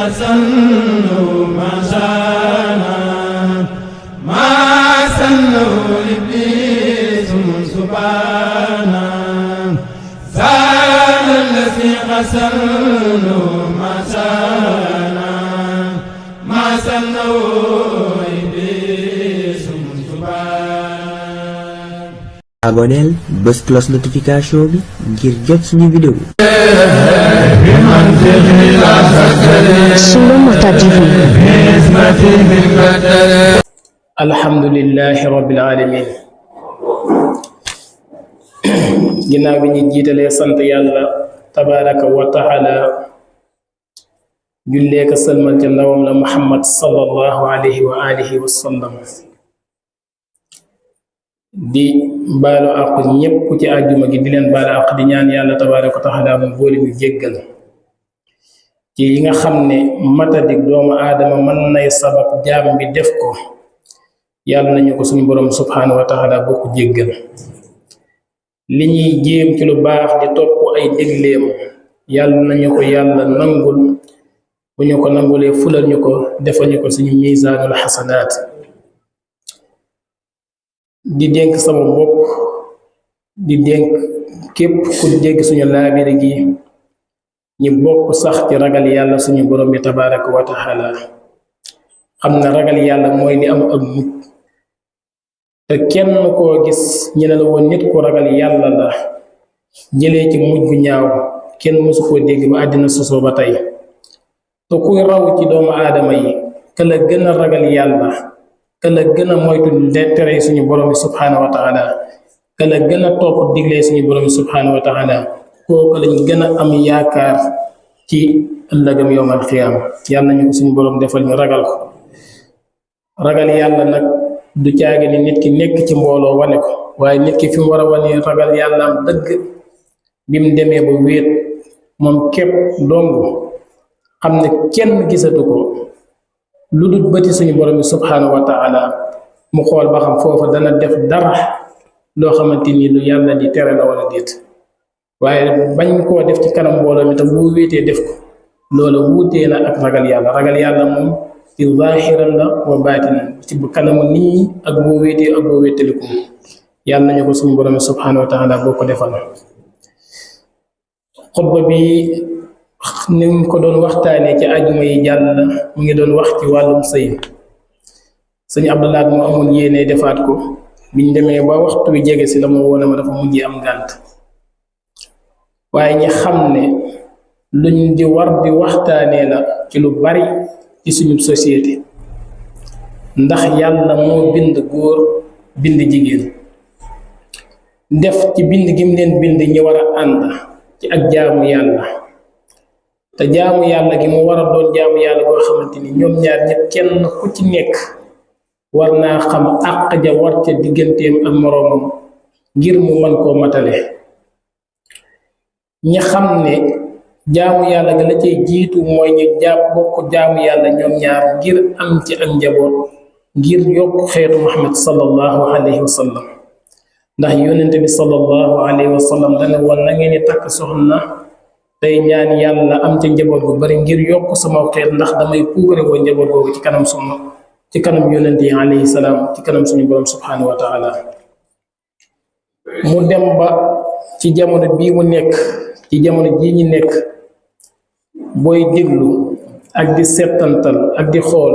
أسن ما شانا ما سنه إبليس سبحانا زال الذي غسل ما شانا ما سنه إبليس سبحانا. Abonneel bës cloche notification bi ngir jot suñu vidéo. Sunu Mata TV. alhamdulillahi rabbil alamin ginnaaw bi ñu jiitalee sant yàlla tabaraka wa taala jullee ka sëlmal ca ndawam la muhammad sallallahu alayhi wa alihi wa sallam di baalu àq ñépp ci àjjuma gi di leen baalu àq di ñaan yàlla tabaraka wa taala mu boole ñu jéggal ci yi nga xam ne matadik doomu aadama mën nay sabab jaam bi def ko yàlla nañu ko suñu borom subhanahu wa taala bokk jéggal li ñuy jéem ci lu baax di topp ay dégleem yàlla nañu ko yàlla nangul bu ñu ko nangulee fulal ñu ko defal ñu ko suñu misaanul xasanaat di dénk sama bopp di dénk képp ku dégg suñu laabire gi ñi bokk sax ci ragal yàlla suñu borom bi tabaraka wa taala xam na ragal yàlla mooy li am ak mucc te kenn koo gis ñu ne la woon nit ku ragal yàlla la jëlee ci mujj gu ñaaw kenn mësu koo dégg ba àddina sosoo ba tey te kuy raw ci doomu aadama yi ka la gën a ragal yàlla ka la gën a moytu tere suñu borom bi subhanahu wa taala ka la gën a topp diglee suñu borom bi subhanahu wa taala kooku lañ gën a am yaakaar ci ëllëgam yowmal xiyaam yàlla nañu ko suñu borom defal ñu ragal ko ragal yàlla nag du caagi ni nit ki nekk ci mbooloo wane ko waaye nit ki fi mu war a wane ragal yàlla am dëgg bi mu demee ba wéet moom képp dong xam ne kenn gisatu ko lu dul bëti suñu borom bi subhanahu wa taala mu xool ba xam foofa dana def dara loo xamante ni lu yàlla di tere la wala déet waaye bañ koo def ci kanam mbooloo mi te boo wéetee def ko loola wuutee na ak ragal yàlla moom ci zaahiran la wa baatinan ci bu kanamu nit ñi ak boo wéetee ak boo wéetaliku yàlla nañu ko suñu borom subhanahu wa taala boo ko defal xutba bi ni ñu ko doon waxtaanee ci àjjuma yi jàll mu ngi doon wax ci wàllum sëy sëñ Abdoulaye moo amoon yéene defaat ko biñ demee ba waxtu wi jege si la ma woon ma dafa mujjee am gànt waaye ñi xam ne luñ di war di waxtaanee la ci lu bari ci suñu société ndax yàlla moo bind góor bind jigéen def ci bind gi mu leen bind ñi war a ànd ci ak jaamu yàlla te jaamu yàlla gi mu war a doon jaamu yàlla goo xamante ni ñoom ñaar ñëpp kenn ku ci nekk war naa xam àq ja war ca digganteem ak moroomam ngir mu mën koo matale ñi xam ne jaamu yàlla ga la cay jiitu mooy ñu bokk jaamu yàlla ñoom ñaar ngir am ci ak njaboot ngir yokk xeetu Muhammad sallallahu alayhi wa sallam ndax yonente bi sallallahu alayhi wa sallam dana woon na ngeen di takk soxna tey ñaan yàlla am ca njaboot gu bari ngir yokk sama xeet ndax damay puugare woo njaboot googu ci kanam yonente yi alayhi salaam ci kanam suñu borom subhanahu wa taala mu dem ba ci jamono bii mu nekk ci jamono jii ñu nekk booy déglu ak di settantal ak di xool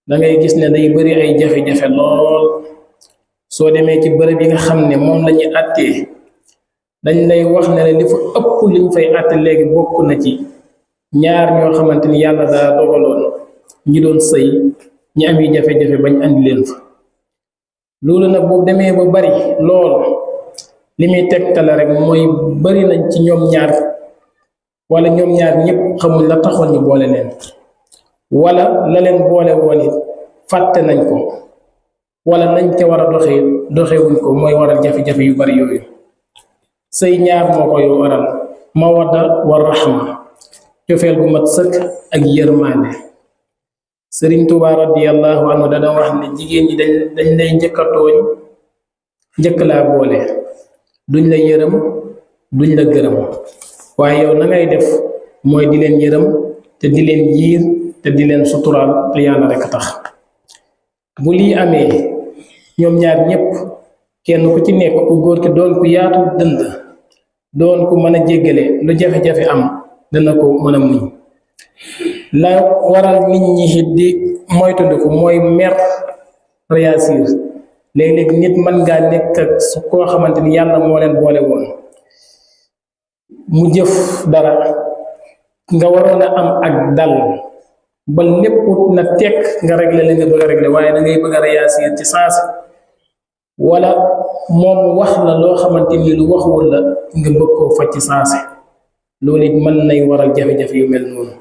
da ngay gis ne day bari ay jafe-jafe lool soo demee ci bërëb yi nga xam ne moom lañuy àttee dañ lay wax ne li fa ëpp liñ fay àtte léegi bokk na ci ñaar ñoo xamante ni yàlla daa dogaloon ñi doon sëy ñi am yi jafe-jafe bañ andi leen fa loolu nag bu demee ba bari lool li muy tegtale rek mooy bari nañ ci ñoom ñaar wala ñoom ñaar ñëpp xamul la taxoon ñu boole leen wala la leen boole woon it fàtte nañ ko wala nañ ca war a doxewuñ ko mooy waral jafe-jafe yu bari yooyu sëy ñaar moo koy waral mawadda wa rahma cofeel bu mat sëkk ak yërmaande Sëriñ Tuubaa radiyallahu anhu dana wax ne jigéen ñi dañ lay njëkk a tooñ njëkk laa boole duñ la yërëm duñ la gërëm waaye yow na ngay def mooy di leen yërëm te di leen yiir te di leen suturaal te yàlla rek tax bu lii amee ñoom ñaar ñépp kenn ku ci nekk ku góor ki doon ku yaatu dënd doon ku mën a jéggale lu jafe-jafe am dana ko mën a muñ la waral nit ñi di moytandiku mooy mer réagir léeg-léeg nit mën ngaa nekk ak su koo xamante ni yàlla moo leen boole woon mu jëf dara nga waroon a am ak dal ba lépp na tekk nga régler li nga bëgg a régler waaye da ngay bëgg a réagir ci sens wala moom wax la loo xamante ni lu waxul la nga bëgg koo faj ci sens loolu it mën nay waral jafe-jafe yu mel noonu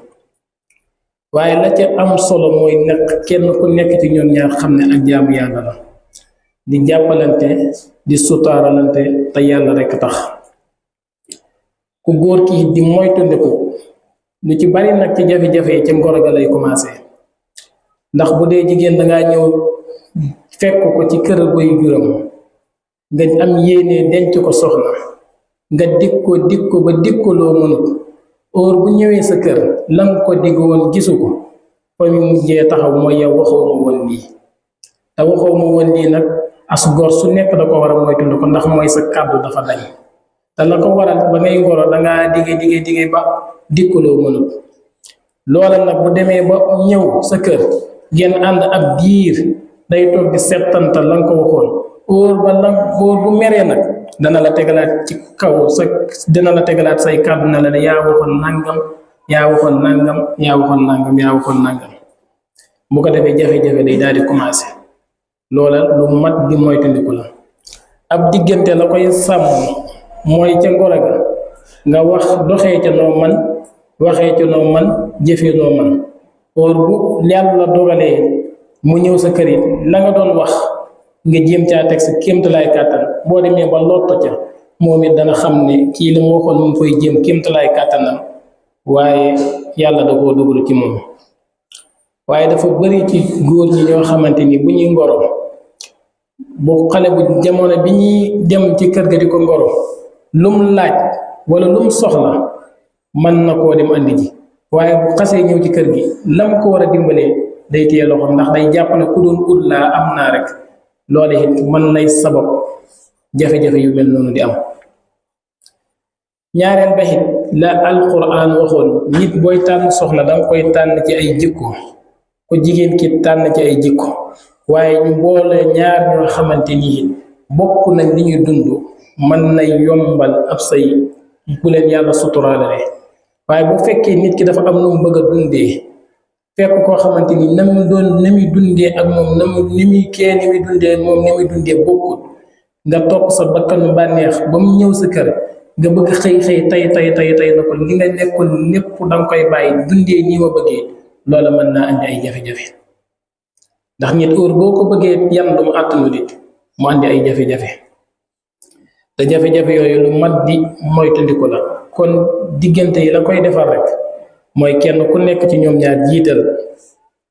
waaye la ca am solo mooy nag kenn ku nekk ci ñoom ñaar xam ne ak jaamu yàlla la di jàppalante di sutaaralante te yàlla rekk tax ku góor ki di moytandiku lu ci bari nag ci jafe-jafe yi ci ngoro ga lay commencé ndax bu dee jigéen dangaa ñëw fekk ko ci kër boy juram nga am yéene denc ko soxna nga dik ko ba dikkoloo mënut óor bu ñëwee sa kër lam ko digg woon gisu ko fa mu mujjee taxaw mooy yow waxoo ma woon lii te waxoo ma woon lii nag as gor su nekk da ko war a moytund ko ndax mooy sa kàddu dafa dañ te la ko waral ba ngay ngoro dangaa digee ba dikkoloo mënut loola nag bu demee ba ñëw sa kër ngeen ànd ab diir day toog di settantal la nga ko waxoon óor bu meree nag dana la tegalaat ci kaw dina la tegalaat say kàddu na la ne yaa waxoon nangam yaa waxoon nangam bu ko defee jafe-jafe day daal di commencé loola lu mat di moytandiku la ab diggante la koy sàmm mooy ca ngoro ga nga wax doxee ca noo man waxee ca noo man jëfee noo man óor bu yàlla dogalee mu ñëw sa kër it la nga doon wax nga jéem caa teg sa kéemtalaay kàttan boo demee ba lotto ca moom it dana xam ne kii li mu waxoon mu koy jéem kéemtalaay kàttanam waaye yàlla da koo dugal ci moom waaye dafa bari ci góor ñi ñoo xamante ni bu ñuy ngoro bu xale bu jamono bi ñuy dem ci kër ga di ko ngoro lum laaj wala lum soxla mën na koo dem andi ji waaye bu xasee ñëw ci kër gi lam ko war a dimbalee day téye loxo ndax day jàpp ne ku doon ut laa am naa rek loole it mën nay sabab jafe-jafe yu mel noonu di am ñaareel ba it la alquran waxoon nit booy tànn soxna danga koy tànn ci ay jikko ku jigéen ki tànn ci ay jikko waaye ñu boole ñaar ñoo xamante ni it bokk nañ li ñuy dund mën na yombal ab say bu leen yàlla suturaale waaye bu fekkee nit ki dafa am nu mu bëgg a dundee fekk koo xamante ni na muy dundee ak moom ni muy dundee bokkut nga topp sa bakkanu bànneex ba mu ñëw sa kër nga bëgg xëy tey na ko li nga nekkoon lépp danga koy bàyyi dundee nii ma bëggee loola mën naa andi ay jafe-jafe ndax nit óor boo ko bëggee yan du mu àttanu dit mu andi ay jafe-jafe te jafe-jafe yooyu lu mat di moytandiku la kon diggante yi la koy defar rek mooy kenn ku nekk ci ñoom ñaar jiital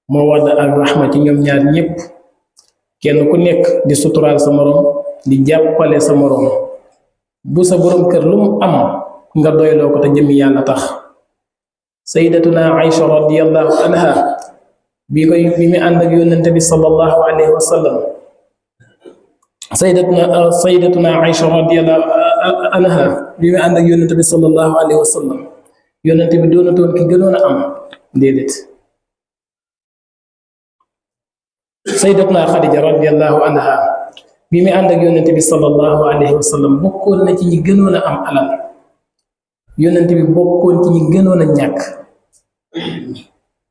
moo wadda ak rahma ci ñoom ñaar ñépp kenn ku nekk di suturaal sa moroom di jàppale sa moroom bu sa boroom kër lu mu am nga doyloo ko te jëmmi yàlla tax sayyidatuna Aïcha radiyallahu anha bi mu ànd ak yónnante bi sallallahu alayhi wa sallam sayyidatuna Aïcha radiyallahu anha bi mu ànd ak yónnante bi sallallahu alayhi wa sallam yónnante bi doonatoon ki gënoon a am déedéet sayyidatuna Xadija radiyallahu anha bi mu ànd ak yónnante bi sallallahu alayhi wa sallam bokkoon na ci ñi gënoon a am alal yónnante bi bokkoon ci ñi gënoon a ñàkk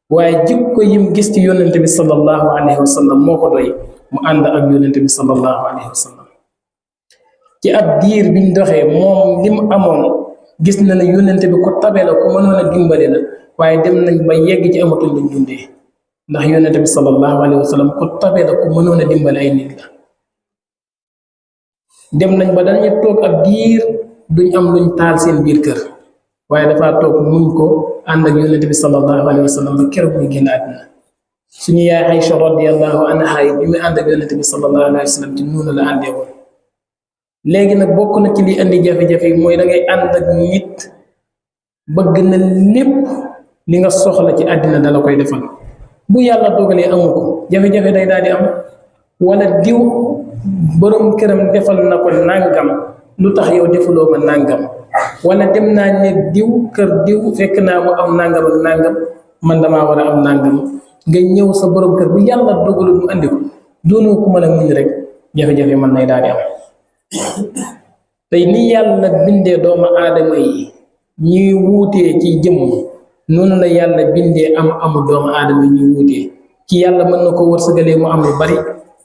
waaye jikko yim gis ci yónnante bi sallallahu alayhi wa sallam moo ko doy mu ànd ak yónnante bi sallallahu alayhi wa sallam ci ab diir biñ doxee moom li mu amoon gis na ne yónnante bi ko tabe la ku mënoon a dimbale la waaye dem nañ ba yegg ci amatuñ luñ dundee ndax yónnante bi sallallahu alayhi wa sallam ku tabe la ku mënoon a dimbale ay nit la dem nañ ba dañuy toog ab diir duñ am luñ taal seen biir kër waaye dafa toog muñ ko ànd ak yónnante bi sallallahu alayhi wa sallam ba keroog muy génn àddina suñu yaay Aïcha radiyallahu anha bi mu ànd ak yónnante bi sallallahu alayhi wa sallam ci noonu la àndee woon léegi nag bokk na ci li indi jafe-jafe yi mooy da ngay ànd ak nit bëgg na lépp li nga soxla ci àddina dala koy defal bu yàlla dogalee amu ko jafe-jafe day daal di am wala diw borom këram defal na ko nangam lu tax yow defuloo ma nangam wala dem naa ne diw kër diw fekk naa mu am nangam ak nangam man damaa war a am nangam nga ñëw sa borom kër bu yàlla dogalul mu andi ko doonoo ko mën a muñ rek jafe-jafe mën nay daal di am tey ni yàlla bindee doomu aadama yi ñuy wuutee ci jëmm noonu la yàlla bindee amu doomu aadama yi ñuy wuutee ki yàlla mën na ko wërsëgalee mu am lu bari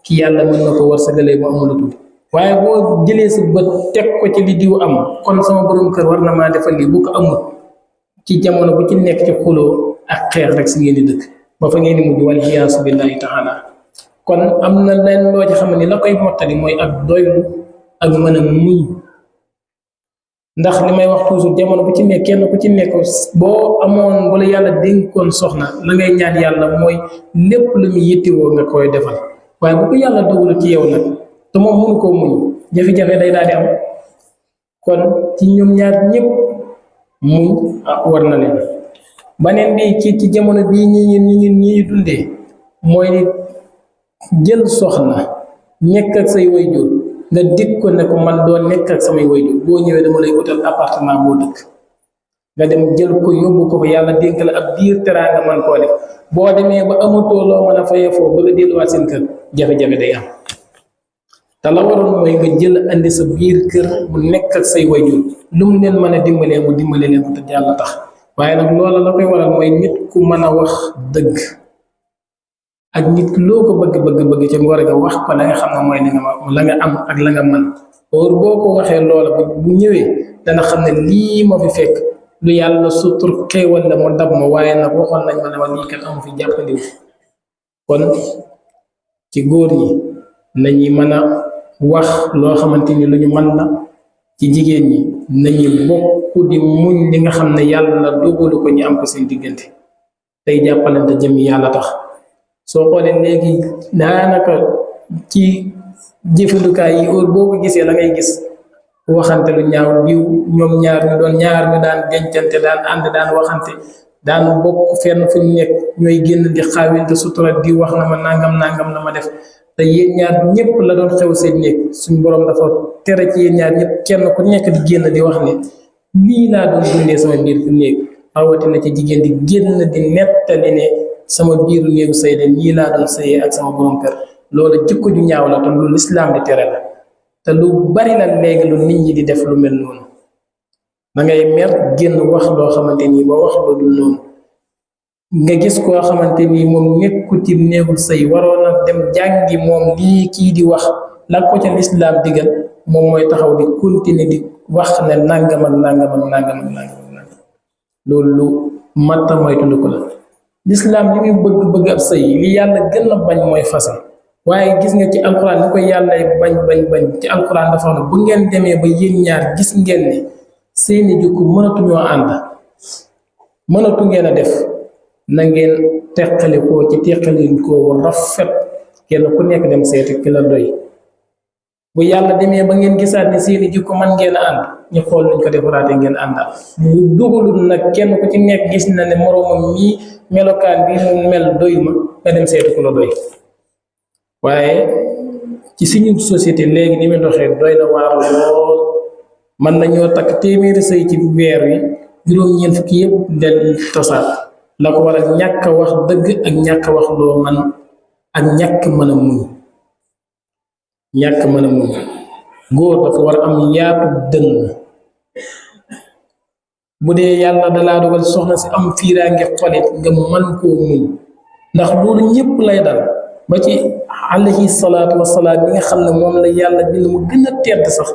ki yàlla mën na ko wërsëgalee mu am lu tuuti waaye boo jëlee sa bët teg ko ci li diw am kon sama borom kër war na maa defal lii bu ko amul ci jamono bu ci nekk ci xuloo ak xeex rek si ngeen di dëkk ba fa ngeen di mujj wal iyaasu billahi taala kon am na leen loo ci xam ne la koy mottali mooy ak doylu ak mën a muñ ndax li may wax toujours jamono bu ci nekk kenn ku ci nekk boo amoon wala yàlla dénkoon soxna la ngay ñaan yàlla mooy lépp lu mu yittewoo nga koy defal waaye bu ko yàlla dogalu ci yow nag te moom mënu koo muñ jafe-jafe day daal di am kon ci ñoom ñaar ñëpp muñ war na leen baneen bi ci jamono bii ñi dundee mooy jël soxna nekk ak say waajur nga dig ko ne ko man doo nekk ak samay waajur boo ñëwee dama lay utal appartement boo dëkk nga dem jël ko yóbbu ko fa yàlla dénk la ab biir teraanga man koo def boo demee ba amatoo loo mën a fayee foofu bëgg a delluwaat seen kër jafe-jafe day am te la waroon mooy nga jël andi sa biir kër mu nekk ak say waajur lu mu leen mën a dimbalee mu dimbale leen ko te yàlla tax waaye nag loola la koy waral mooy nit ku mën a wax dëgg ak nit ki loo ko bëgg ci mu war a wax ko la nga xam ne mooy la nga am ak la nga mën or boo ko waxee loola bu ñëwee dana xam ne lii ma fi fekk lu yàlla sutur xéewal la mu dab ma waaye nag waxoon nañ ma ne ma lii kat amu fi jàppandiw kon ci góor ñi nañuy mën a wax loo xamante ni lu ñu mën la ci jigéen ñi nañu bokk di muñ li nga xam ne yàlla dogalu ko ñu am ko seen diggante tey jàppalante jëmmi yàlla tax soo xoolee léegi daanaka ci jëfandukaay yi heure boo ko gisee la ngay gis waxante lu ñaaw diw ñoom ñaar ñu daan dencante daan ànd daan waxante daan bokk fenn fu ñu nekk ñooy génn di xaawinte sutura di wax na ma nangam la ma def te yéen ñaar ñëpp la doon xew seen néeg suñ borom dafa tere ci yéen ñaar ñëpp kenn ku nekk di génn di wax ne lii laa doon dundee sama biir néeg rawatina ci jigéen di génn di nettali ne sama biiru néegu sëy de nii laa doon sëyee ak sama borom kër loolu jikko ju ñaaw la te lu lislaam di tere la te lu bari la léegi lu nit ñi di def lu mel noonu da ngay mer génn wax loo xamante nii ba wax lu dul noonu nga gis koo xamante nii moom nekku ci néegul sëy waroon a dem jàngi moom lii kii di wax la ko ca lislaam digal moom mooy taxaw di continuer di wax ne nangam ak nangam loolu lu matta moytu ko la lislaam li muy bëgg ab sëy li yàlla gën a bañ mooy fase waaye gis nga ci alxuraan ni ko yàlla bañ ci alxuraan dafa wax ne bu ngeen demee ba yéen ñaar gis ngeen ne seeni jukku mënatuñoo ànd mënatu ngeen a def na ngeen teqalikoo ci teqalikoo rafet kenn ku nekk dem seeti ki la doy bu yàlla demee ba ngeen gisaat ne seeni jukku man ngeen a ànd ñu xool nuñ ko defaraatee ngeen àndal bu dugalul nag kenn ku ci nekk gis na ne moroomam mii melokaan bi mu mel doy ma nga dem seeti ku la doy waaye ci suñu société léegi ni muy doxee doy na waar lool mën nañoo takk téeméeri sëy ci weer wi juróom-ñeent fukki yëpp del tosaat la ko war a ñàkk a wax dëgg ak ñàkk a wax loo man ak ñàkk mën a muñ góor dafa war a am yaatu dënn bu dee yàlla dalaa dogal soxna si am fiiraange xolit nga mën koo muñ ndax loolu ñëpp lay dal ba ci alayhi salaatu wasalaam bi nga xam ne moom la yàlla bind mu gën a tedd sax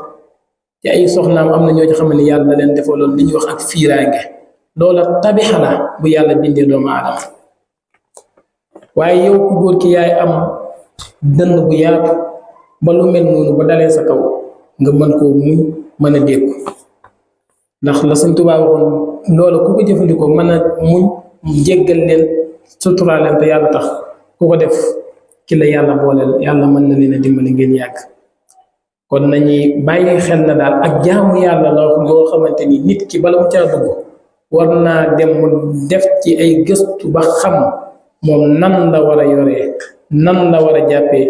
ci ay soxnaam am na ñoo ci xam ne yàlla leen defaloon li ñuy wax ak fiiraange loola tabixa la bu yàlla bindee doomu aadama waaye yow ku góor ki yaay am dënn bu yaatu ba lu mel noonu ba dalee sa kaw nga mën koo muñ mën a dékku ndax la Sëñ Tuubaa waxoon loola ku ko jëfandikoo mën a muñ jéggal leen suturaa leen te yàlla tax ku ko def ki la yàlla booleel yàlla mën na leen a dimbali ngeen yàgg kon nañuy bàyyi xel na daal ak jaamu yàlla la loo xamante ni nit ki bala mu caa dugg war naa dem mu def ci ay gëstu ba xam moom nan la war a yoree nan la war a jàppee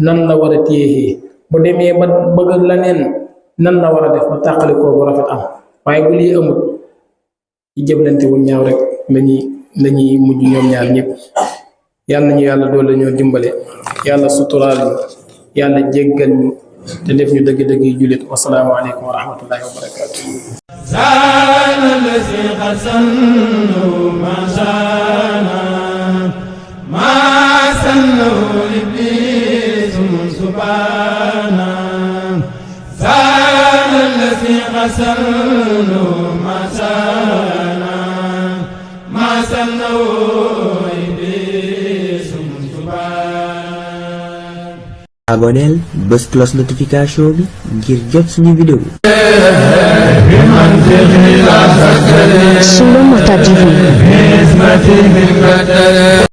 nan la war a téyee bu demee ba bëgg leneen nan la war a def ba tàqali koo bu rafet am waaye bu lii amul ci jëblante wu ñaaw rek lañuy mujj ñoom ñaar ñëpp. yàlla nañu yàlla doole ñoo dimbale yàlla suturaal ñu yàlla jéggal ñu te def ñu dëgg-dëgg yi jullit. wasalaamu aleykum wa rahmatullahi wa barakaatu. aboneel bës cloche notification bi ngir jot suñu vidéo. Solo Mata TV.